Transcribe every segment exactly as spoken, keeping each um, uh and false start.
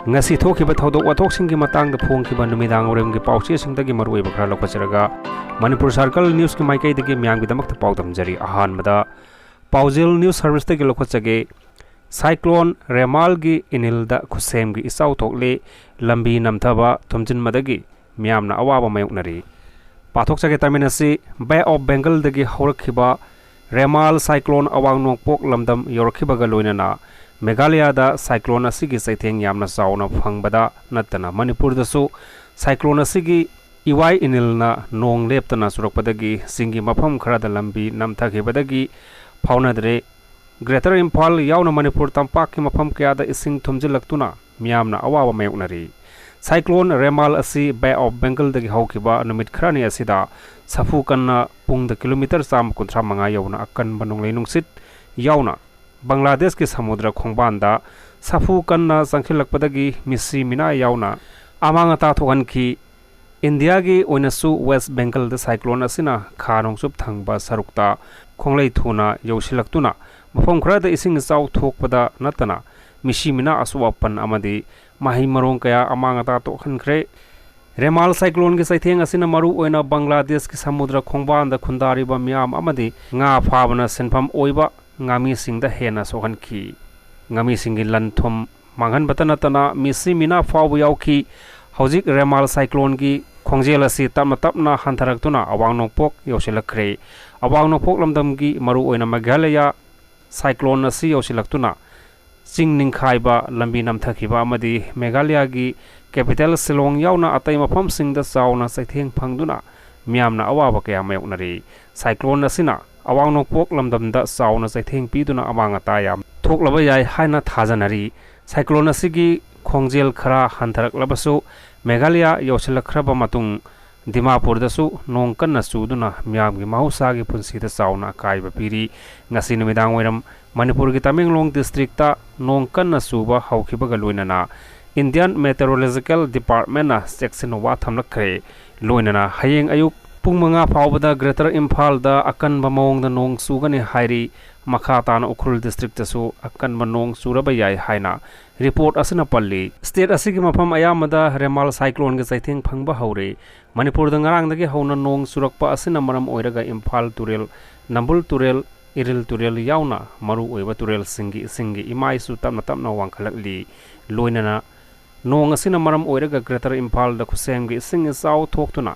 ꯉꯁꯤ ꯊꯣꯛꯈꯤꯕ ꯊꯧꯗꯣꯛ ꯋꯥꯊꯣꯛꯁꯤꯡꯒꯤ ꯃꯇꯥꯡꯗ ꯐꯣꯡꯈꯤꯕ ꯅꯨꯃꯤꯗꯥꯡ ꯋꯥꯏꯔꯝꯒꯤ ꯄꯥꯎꯆꯦꯁꯤꯡꯗꯒꯤ ꯃꯔꯨꯑꯣꯏꯕ ꯈꯔ ꯂꯧꯈꯠꯆꯔꯒ, ꯃꯅꯤꯄꯨꯔ ꯁꯥꯔꯀꯜ ꯅ꯭ꯌꯨꯁꯀꯤ ꯃꯥꯏꯀꯩꯗꯒꯤ ꯃꯤꯌꯥꯝꯒꯤꯗꯃꯛꯇ ꯄꯥꯎ ꯇꯝꯖꯔꯤ꯫ ꯑꯍꯥꯟꯕꯗ ꯄꯥꯎꯖꯦꯜ ꯅ꯭ꯌꯨꯁ ꯁꯔꯚꯤꯁꯇꯒꯤ ꯂꯧꯈꯠꯆꯒꯦ꯫ ꯁꯥꯏꯀ꯭ꯂꯣꯟ ꯔꯦꯃꯥꯜꯒꯤ ꯏꯅꯤꯜꯗ ꯈꯨꯠꯁꯦꯝꯒꯤ ꯏꯆꯥꯎ ꯊꯣꯛꯂꯦ, ꯂꯝꯕꯤ ꯅꯝꯊꯕ ꯊꯨꯝꯖꯤꯟꯕꯗꯒꯤ ꯃꯤꯌꯥꯝꯅ ꯑꯋꯥꯕ ꯃꯥꯌꯣꯛꯅꯔꯤ꯫ ꯄꯥꯊꯣꯛꯆꯒꯦ ꯇꯥꯃꯤꯜ ꯑꯁꯤ ꯕꯦ ꯑꯣꯐ ꯕꯦꯡꯒꯜꯗꯒꯤ ꯍꯧꯔꯛꯈꯤꯕ ꯔꯦꯃꯥꯜ ꯁꯥꯏꯀ꯭ꯂꯣꯟ ꯑꯋꯥꯡ ꯅꯣꯡꯄꯣꯛ ꯂꯝꯗꯝ ꯌꯧꯔꯛꯈꯤꯕꯒ ꯂꯣꯏꯅꯅ ꯃꯦꯘꯥꯂꯌꯥꯗ ꯁꯥꯏꯀ꯭ꯂꯣꯟ ꯑꯁꯤꯒꯤ ꯆꯩꯊꯦꯡ ꯌꯥꯝꯅ ꯆꯥꯎꯅ ꯐꯪꯕꯗ ꯅꯠꯇꯅ ꯃꯅꯤꯄꯨꯔꯗꯁꯨ ꯁꯥꯏꯀ꯭ꯂꯣꯟ ꯑꯁꯤꯒꯤ ꯏꯋꯥꯏ ꯏꯅꯤꯜꯅ ꯅꯣꯡ ꯂꯦꯞꯇꯅ ꯆꯨꯔꯛꯄꯗꯒꯤ ꯆꯤꯡꯒꯤ ꯃꯐꯝ ꯈꯔꯗ ꯂꯝꯕꯤ ꯅꯝꯊꯈꯤꯕꯗꯒꯤ ꯐꯥꯎꯅꯗ꯭ꯔꯦ꯫ ꯒ꯭ꯔꯦꯇꯔ ꯏꯝꯐꯥꯜ ꯌꯥꯎꯅ ꯃꯅꯤꯄꯨꯔ ꯇꯝꯄꯥꯛꯀꯤ ꯃꯐꯝ ꯀꯌꯥꯗ ꯏꯁꯤꯡ ꯊꯨꯝꯖꯤꯜꯂꯛꯇꯨꯅ ꯃꯤꯌꯥꯝꯅ ꯑꯋꯥꯕ ꯃꯥꯌꯣꯛꯅꯔꯤ꯫ ꯁꯥꯏꯀ꯭ꯂꯣꯟ ꯔꯦꯃꯥꯜ ꯑꯁꯤ ꯕꯦ ꯑꯣꯐ ꯕꯦꯡꯒꯜꯗꯒꯤ ꯍꯧꯈꯤꯕ ꯅꯨꯃꯤꯠ ꯈꯔꯅꯤ ꯑꯁꯤꯗ ꯁꯥꯐꯨ ꯀꯟꯅ ꯄꯨꯡꯗ ꯀꯤꯂꯣꯃꯤꯇꯔ ꯆꯥꯝꯃ ꯀꯨꯟꯊ꯭ꯔꯥ ꯃꯉꯥ ꯌꯧꯅ ꯑꯀꯟꯕ ꯅꯣꯡꯂꯩ ꯅꯨꯡꯁꯤꯠ ꯌꯥꯎꯅ ꯕꯪꯒ꯭ꯂꯥꯗꯦꯁꯀꯤ ꯁꯃꯨꯗ꯭ꯔ ꯈꯣꯡꯕꯥꯟꯗ ꯁꯥꯐꯨ ꯀꯟꯅ ꯆꯪꯁꯤꯜꯂꯛꯄꯗꯒꯤ ꯃꯤꯁꯤ ꯃꯤꯅꯥ ꯌꯥꯎꯅ ꯑꯃꯥꯡ ꯑꯇꯥ ꯊꯣꯛꯍꯟꯈꯤ꯫ ꯏꯟꯗꯤꯌꯥꯒꯤ ꯑꯣꯏꯅꯁꯨ ꯋꯦꯁ ꯕꯦꯡꯒꯜꯗ ꯁꯥꯏꯀ꯭ꯂꯣꯟ ꯑꯁꯤꯅ ꯈꯥ ꯅꯣꯡꯆꯨꯞ ꯊꯪꯕ ꯁꯔꯨꯛꯇ ꯈꯣꯡꯂꯩ ꯊꯨꯅ ꯌꯧꯁꯤꯜꯂꯛꯇꯨꯅ ꯃꯐꯝ ꯈꯔꯗ ꯏꯁꯤꯡ ꯏꯆꯥꯎ ꯊꯣꯛꯄꯗ ꯅꯠꯇꯅ ꯃꯤꯁꯤ ꯃꯤꯅꯥ ꯑꯁꯣꯛ ꯑꯄꯟ ꯑꯃꯗꯤ ꯃꯍꯩ ꯃꯔꯣꯡ ꯀꯌꯥ ꯑꯃꯥꯡ ꯑꯇꯥ ꯊꯣꯛꯍꯟꯈ꯭ꯔꯦ꯫ ꯔꯦꯃꯥꯜ ꯁꯥꯏꯀ꯭ꯂꯣꯟꯒꯤ ꯆꯩꯊꯦꯡ ꯑꯁꯤꯅ ꯃꯔꯨ ꯑꯣꯏꯅ ꯕꯪꯒ꯭ꯂꯥꯗꯦꯁꯀꯤ ꯁꯃꯨꯗ꯭ꯔ ꯈꯣꯡꯕꯥꯟꯗ ꯈꯨꯟꯗꯥꯔꯤꯕ ꯃꯤꯌꯥꯝ ꯑꯃꯗꯤ ꯉꯥ ꯐꯥꯕꯅ ꯁꯤꯟꯐꯝ ꯑꯣꯏꯕ ꯉꯥꯃꯤꯁꯤꯡꯗ ꯍꯦꯟꯅ ꯁꯣꯛꯍꯟꯈꯤ꯫ ꯉꯥꯃꯤꯁꯤꯡꯒꯤ ꯂꯟ ꯊꯨꯝ ꯃꯥꯡꯍꯟꯕꯇ ꯅꯠꯇꯅ ꯃꯤꯁꯤ ꯃꯤꯅꯥ ꯐꯥꯎꯕ ꯌꯥꯎꯈꯤ꯫ ꯍꯧꯖꯤꯛ ꯔꯦꯃꯥꯜ ꯁꯥꯏꯀ꯭ꯂꯣꯟꯒꯤ ꯈꯣꯡꯖꯦꯜ ꯑꯁꯤ ꯇꯞꯅ ꯇꯞꯅ ꯍꯟꯊꯔꯛꯇꯨꯅ ꯑꯋꯥꯡ ꯅꯣꯡꯄꯣꯛ ꯌꯧꯁꯤꯜꯂꯛꯈ꯭ꯔꯦ꯫ ꯑꯋꯥꯡ ꯅꯣꯡꯄꯣꯛ ꯂꯝꯗꯝꯒꯤ ꯃꯔꯨꯑꯣꯏꯅ ꯃꯦꯘꯥꯂꯌꯥ ꯁꯥꯏꯀ꯭ꯂꯣꯟ ꯑꯁꯤ ꯌꯧꯁꯤꯜꯂꯛꯇꯨꯅ ꯆꯤꯡ ꯅꯤꯡꯈꯥꯏꯕ, ꯂꯝꯕꯤ ꯅꯝꯊꯈꯤꯕ ꯑꯃꯗꯤ ꯃꯦꯘꯥꯂꯌꯥꯒꯤ ꯀꯦꯄꯤꯇꯦꯜ ꯁꯤꯂꯣꯡ ꯌꯥꯎꯅ ꯑꯇꯩ ꯃꯐꯝꯁꯤꯡꯗ ꯆꯥꯎꯅ ꯆꯩꯊꯦꯡ ꯐꯪꯗꯨꯅ ꯃꯤꯌꯥꯝꯅ ꯑꯋꯥꯕ ꯀꯌꯥ ꯃꯥꯌꯣꯛꯅꯔꯤ꯫ ꯁꯥꯏꯀ꯭ꯂꯣꯟ ꯑꯁꯤꯅ ꯑꯋꯥꯡ ꯅꯣꯡꯄꯣꯛ ꯂꯝꯗꯝꯗ ꯆꯥꯎꯅ ꯆꯩꯊꯦꯡ ꯄꯤꯗꯨꯅ ꯑꯃꯥꯡ ꯑꯇꯥ ꯌꯥꯝ ꯊꯣꯛꯂꯕ ꯌꯥꯏ ꯍꯥꯏꯅ ꯊꯥꯖꯅꯔꯤ꯫ ꯁꯥꯏꯀ꯭ꯂꯣꯟ ꯑꯁꯤꯒꯤ ꯈꯣꯡꯖꯦꯜ ꯈꯔ ꯍꯟꯊꯔꯛꯂꯕꯁꯨ ꯃꯦꯘꯥꯂꯌꯥ ꯌꯧꯁꯤꯜꯂꯛꯈ꯭ꯔꯕ ꯃꯇꯨꯡ ꯗꯤꯃꯥꯄꯨꯔꯗꯁꯨ ꯅꯣꯡ ꯀꯟꯅ ꯆꯨꯗꯨꯅ ꯃꯤꯌꯥꯝꯒꯤ ꯃꯍꯧꯁꯥꯒꯤ ꯄꯨꯟꯁꯤꯗ ꯆꯥꯎꯅ ꯑꯀꯥꯏꯕ ꯄꯤꯔꯤ꯫ ꯉꯁꯤ ꯅꯨꯃꯤꯗꯥꯡ ꯋꯥꯏꯔꯝ ꯃꯅꯤꯄꯨꯔꯒꯤ ꯇꯃꯦꯡꯂꯣꯡ ꯗꯤꯁꯇ꯭ꯔꯤꯛꯇ ꯅꯣꯡ ꯀꯟꯅ ꯆꯨꯕ ꯍꯧꯈꯤꯕꯒ ꯂꯣꯏꯅꯅ Indian Meteorological Departmentꯅ ꯆꯦꯛꯁꯤꯟ ꯋꯥ ꯊꯝꯂꯛꯈ꯭ꯔꯦ꯫ ꯂꯣꯏꯅꯅ ꯍꯌꯦꯡ ꯑꯌꯨꯛ ꯄꯨꯡ ꯃꯉꯥ ꯐꯥꯎꯕꯗ Greater ꯏꯝꯐꯥꯜꯗ ꯑꯀꯟꯕ ꯃꯑꯣꯡꯗ ꯅꯣꯡ ꯆꯨꯒꯅꯤ ꯍꯥꯏꯔꯤ꯫ ꯃꯈꯥ ꯇꯥꯅ ꯎꯈ꯭ꯔꯨꯜ districtꯇꯁꯨ ꯑꯀꯟꯕ ꯅꯣꯡ ꯆꯨꯔꯕ ꯌꯥꯏ ꯍꯥꯏꯅ report ꯑꯁꯤꯅ ꯄꯜꯂꯤ꯫ State ꯑꯁꯤꯒꯤ ꯃꯐꯝ ꯑꯌꯥꯝꯕꯗ Remal cycloneꯒꯤ ꯆꯩꯊꯦꯡ ꯐꯪꯕ ꯍꯧꯔꯦ꯫ ꯃꯅꯤꯄꯨꯔꯗ ꯉꯔꯥꯡꯗꯒꯤ ꯍꯧꯅ ꯅꯣꯡ ꯆꯨꯔꯛꯄ ꯑꯁꯤꯅ ꯃꯔꯝ ꯑꯣꯏꯔꯒ ꯏꯝꯐꯥꯜ ꯇꯨꯔꯦꯜ, ꯅꯝꯕꯨꯜ ꯇꯨꯔꯦꯜ, ꯏꯔꯤꯜ ꯇꯨꯔꯦꯜ ꯌꯥꯎꯅ ꯃꯔꯨꯑꯣꯏꯕ ꯇꯨꯔꯦꯜꯁꯤꯡꯒꯤ ꯏꯁꯤꯡꯒꯤ ꯏꯃꯥꯏꯁꯨ ꯇꯞꯅ ꯇꯞꯅ ꯋꯥꯡꯈꯠꯂꯛꯂꯤ꯫ ꯂꯣꯏꯅꯅ ꯅꯣꯡ ꯑꯁꯤꯅ ꯃꯔꯝ ꯑꯣꯏꯔꯒ Greater ꯏꯝꯐꯥꯜꯗ ꯈꯨꯠꯁꯦꯝꯒꯤ ꯏꯁꯤꯡ ꯏꯆꯥꯎ ꯊꯣꯛꯇꯨꯅ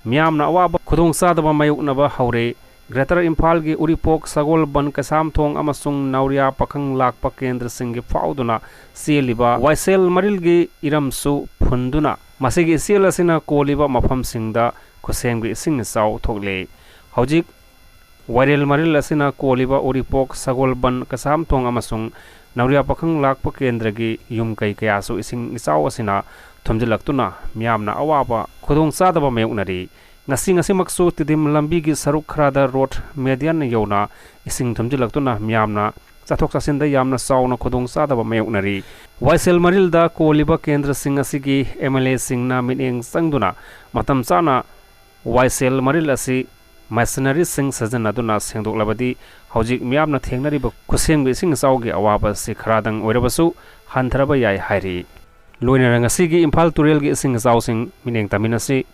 ꯃꯤꯌꯥꯝꯅ ꯑꯋꯥꯕ ꯈꯨꯗꯣꯡꯆꯥꯗꯕ ꯃꯥꯌꯣꯛꯅꯕ ꯍꯧꯔꯦ꯫ Greater ꯏꯝꯐꯥꯜꯒꯤ ꯎꯔꯤꯄꯣꯛ, ꯁꯒꯣꯜꯕꯟ, ꯀꯩꯁꯥꯝꯊꯣꯡ ꯑꯃꯁꯨꯡ ꯅꯥꯎꯔꯤꯌꯥ ꯄꯥꯈꯪ ꯂꯥꯛꯄ ꯀꯦꯟꯗ꯭ꯔꯁꯤꯡꯒꯤ ꯐꯥꯎꯗꯨꯅ ꯆꯦꯜꯂꯤꯕ ꯋꯥꯏꯁꯦꯜ ꯃꯔꯤꯜꯒꯤ ꯏꯔꯝꯁꯨ ꯐꯨꯟꯗꯨꯅ ꯃꯁꯤꯒꯤ ꯏꯆꯦꯜ ꯑꯁꯤꯅ ꯀꯣꯜꯂꯤꯕ ꯃꯐꯝꯁꯤꯡꯗ ꯈꯨꯠꯁꯦꯝꯒꯤ ꯏꯁꯤꯡ ꯏꯆꯥꯎ ꯊꯣꯛꯂꯦ꯫ ꯍꯧꯖꯤꯛ ꯋꯥꯏꯔꯦꯜ ꯃꯔꯤꯜ ꯑꯁꯤꯅ ꯀꯣꯜꯂꯤꯕ ꯎꯔꯤꯄꯣꯛ, ꯁꯒꯣꯜꯕꯟ, ꯀꯩꯁꯥꯝꯊꯣꯡ ꯑꯃꯁꯨꯡ ꯅꯥꯎꯔꯤꯌꯥ ꯄꯥꯈꯪ ꯂꯥꯛꯄ ꯀꯦꯟꯗ꯭ꯔꯒꯤ ꯌꯨꯝ ꯀꯩ ꯀꯌꯥꯁꯨ ꯏꯁꯤꯡ ꯏꯆꯥꯎ ꯑꯁꯤꯅ ꯊꯨꯝꯖꯤꯜꯂꯛꯇꯨꯅ ꯃꯤꯌꯥꯝꯅ ꯑꯋꯥꯕ ꯈꯨꯗꯣꯡꯆꯥꯗꯕ ꯃꯥꯌꯣꯛꯅꯔꯤ꯫ ꯉꯁꯤ ꯉꯁꯤꯃꯛꯁꯨ ꯇꯤꯗꯤꯝ ꯂꯝꯕꯤꯒꯤ ꯁꯔꯨꯛ ꯈꯔꯗ road median ꯌꯧꯅ ꯏꯁꯤꯡ ꯊꯨꯝꯖꯤꯜꯂꯛꯇꯨꯅ ꯃꯤꯌꯥꯝꯅ ꯆꯠꯊꯣꯛ ꯆꯠꯁꯤꯟꯗ ꯌꯥꯝꯅ ꯆꯥꯎꯅ ꯈꯨꯗꯣꯡꯆꯥꯗꯕ ꯃꯥꯌꯣꯛꯅꯔꯤ꯫ ꯋꯥꯏꯁꯦꯜ ꯃꯔꯤꯜꯗ ꯀꯣꯜꯂꯤꯕ ꯀꯦꯟꯗ꯭ꯔꯁꯤꯡ ꯑꯁꯤꯒꯤ MLAꯁꯤꯡꯅ ꯃꯤꯠꯌꯦꯡ ꯆꯪꯗꯨꯅ ꯃꯇꯝ ꯆꯥꯅ ꯋꯥꯏꯁꯦꯜ ꯃꯔꯤꯜ ꯑꯁꯤ machineryꯁꯤꯡ ꯁꯤꯖꯤꯟꯅꯗꯨꯅ ꯁꯦꯡꯗꯣꯛꯂꯕꯗꯤ ꯍꯧꯖꯤꯛ ꯃꯤꯌꯥꯝꯅ ꯊꯦꯡꯅꯔꯤꯕ ꯈꯨꯠꯁꯦꯝꯒꯤ ꯏꯁꯤꯡ ꯏꯆꯥꯎꯒꯤ ꯑꯋꯥꯕ ꯑꯁꯤ ꯈꯔꯗꯪ ꯑꯣꯏꯔꯕꯁꯨ ꯍꯟꯊꯔꯕ ꯌꯥꯏ ꯍꯥꯏꯔꯤ꯫ ꯂꯣꯏꯅꯅ ꯉꯁꯤꯒꯤ ꯏꯝꯐꯥꯜ ꯇꯨꯔꯦꯜꯒꯤ ꯏꯁꯤꯡ ꯏꯆꯥꯎꯁꯤꯡ ꯃꯤꯠꯌꯦꯡ ꯇꯝꯃꯤꯟꯅꯁꯤ꯫